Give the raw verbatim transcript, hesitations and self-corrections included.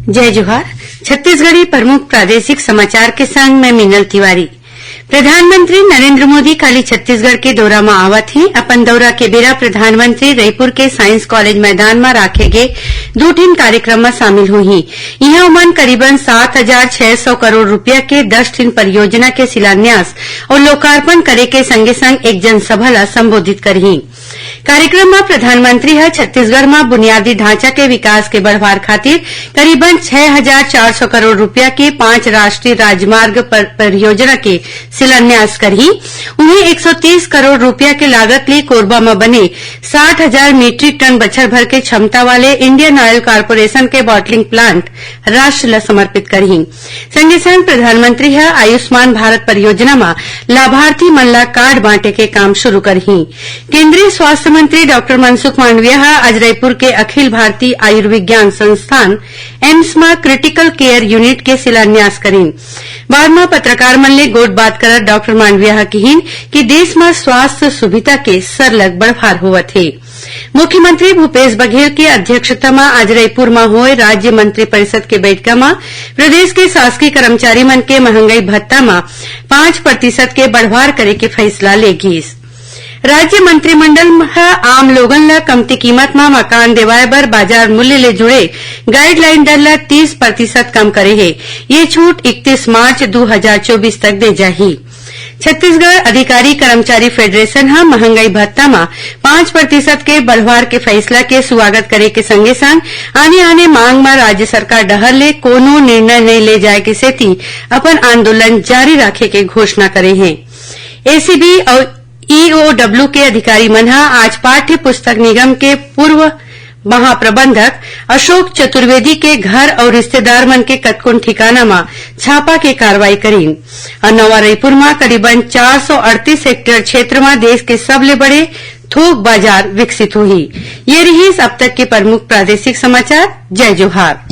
जय जोहार। छत्तीसगढ़ी प्रमुख प्रादेशिक समाचार के संग मैं मीनल तिवारी। प्रधानमंत्री नरेंद्र मोदी काली छत्तीसगढ़ के दौरा म आवत हे। अपन दौरा के बेरा प्रधानमंत्री रईपुर के साइंस कॉलेज मैदान म राखे गे दू ठिन कार्यक्रम म शामिल होही। इहां ओमन करीबन सात हजार छह सौ करोड़ रुपया के दस ठिन परियोजना के शिलान्यास अउ लोकार्पण करे के संगे संग एक जनसभा ल संबोधित करही। कार्यक्रम म प्रधानमंत्री ह छत्तीसगढ़ म बुनियादी ढांचा के विकास के बढ़वार खातिर करीबन छह हजार चार सौ करोड़ रुपया के पांच राष्ट्रीय राजमार्ग पर-, परियोजना के शिलान्यास करही। उहें एक सौ तीस करोड़ रुपया के लागत ले कोरबा म बने साठ हजार मीट्रिक टन बछर भर के क्षमता वाले इंडियन ऑयल कॉरपोरेशन के बॉटलिंग प्लांट राष्ट्र ल समर्पित करही। संगे संग प्रधानमंत्री ह आयुष्मान भारत परियोजना म लाभार्थी मन ला कार्ड बांटे के काम शुरू करही। केंद्रीय स्वास्थ्य मंत्री डॉक्टर मनसुख मांडविया ह आज रईपुर के अखिल भारतीय आयुर्विज्ञान संस्थान एम्स म क्रिटिकल केयर यूनिट के शिलान्यास करीन। बाद म पत्रकार मन ले गोठबात करत डॉक्टर मांडविया ह किहीन कि देश म स्वास्थ्य सुविधा के सरलग बढ़वार होवत हे। मुख्यमंत्री भूपेश बघेल के अध्यक्षता म आज रईपुर म होए राज्य मंत्रिपरिषद के बैठका म प्रदेश के शासकीय कर्मचारी मन के महंगाई भत्ता म पांच प्रतिशत के बढ़वार करे के फैसला ले गीस। राज्य मंत्रिमंडल ह आम लोगन ल कमती कीमत म मकान देवाय बर बाजार मूल्य ले जुड़े गाइडलाइन दर ल तीस प्रतिशत कम करे हे। ये छूट इकतीस मार्च दू हजार चौबीस तक दे जाही। छत्तीसगढ़ अधिकारी कर्मचारी फेडरेशन ह महंगाई भत्ता म पांच प्रतिशत के बढ़वार के फैसला के स्वागत करे के संगे संग आने-आने मांग म राज्य सरकार डहर ले कोनो निर्णय नइ ले जाय के सेती अपन आंदोलन जारी राखे के घोषणा करे हे। एसीबी अउ ईओडब्ल्यू के अधिकारी मन ह आज पाठ्य पुस्तक निगम के पूर्व महाप्रबंधक अशोक चतुर्वेदी के घर अउ रिश्तेदार मन के कतकोन ठिकाना म छापा के कार्रवाई करीन अउ नवा रईपुर म करीबन चार सौ अड़तीस हेक्टेयर क्षेत्र म देश के सबले बड़े थोक बाजार विकसित होही। ये रिहिस अब तक के प्रमुख प्रादेशिक समाचार। जय जोहार।